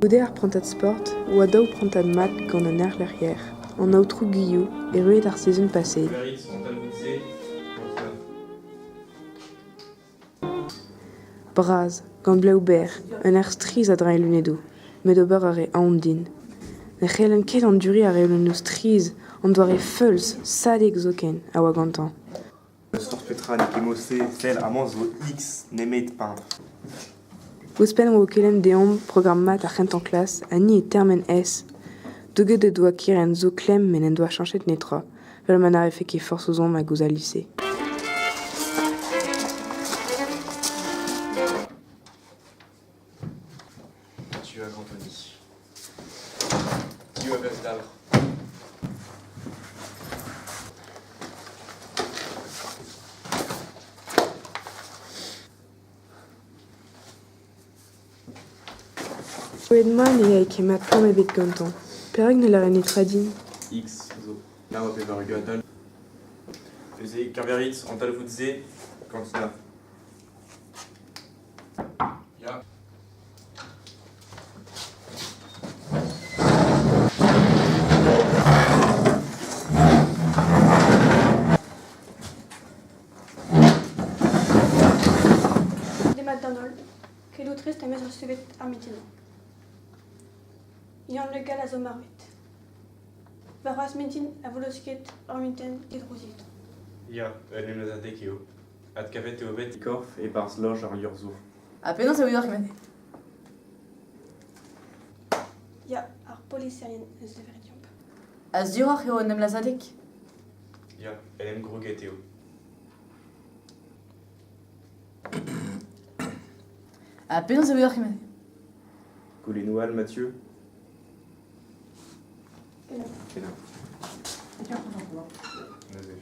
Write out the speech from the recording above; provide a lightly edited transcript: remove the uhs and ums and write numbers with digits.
Goude ar prantad sport 'oa daou prantad mat gant an erlec'hier, an aotrou Guillou, erruet ar sizhun paseet. Bras, gant blev berr, un aer strizh a-dreñv e lunedoù, met ober a rae aon din. Ne c'hellen ket anduriñ ar reolennoù strizh, an doare feuls, sadek zoken, a oa gantañ. N'eus forzh petra n'eo ket mod-se, sell amañ zo X nemet peintre. Ouzhpenn 'oa o kelenn deomp programm mat ar c'hentañ klas ha ni e termen S. Douget he doa kerent zo klemm met n'en doa cheñchet netra, evel ma n'arrife ket forzh ouzhomp hag ouzh al lise. Tu as Anthony. Div a vez dalc'h. Gwelet-mat ne yae ket mat tamm ebet gantañ. Perak ne lâre netra din ? X zo 89 adal. Neuze keñverit an talvoud-se gant Tina. Ya. Demat d'an holl. Keloù trist am eus resevet ar mintin-mañ. Yann Le Gall a zo marvet. Warc'hoazh mintin a vo laosket ur mintin didrouziet. Ya, un emlazhadeg eo. Adkavet eo bet e korf e-barzh loj ar liorzhour. Ha penaos e ouioc'h kement-se ? Ya, ar poliserien eus lavaret deomp. Ha suroc'h eo un emlazhadeg ? Ya, en em grouget eo. Ha penaos e ouioc'h kement-se ? Goulennoù all, Mathieu ? Kenañ. Kenañ. Neuze.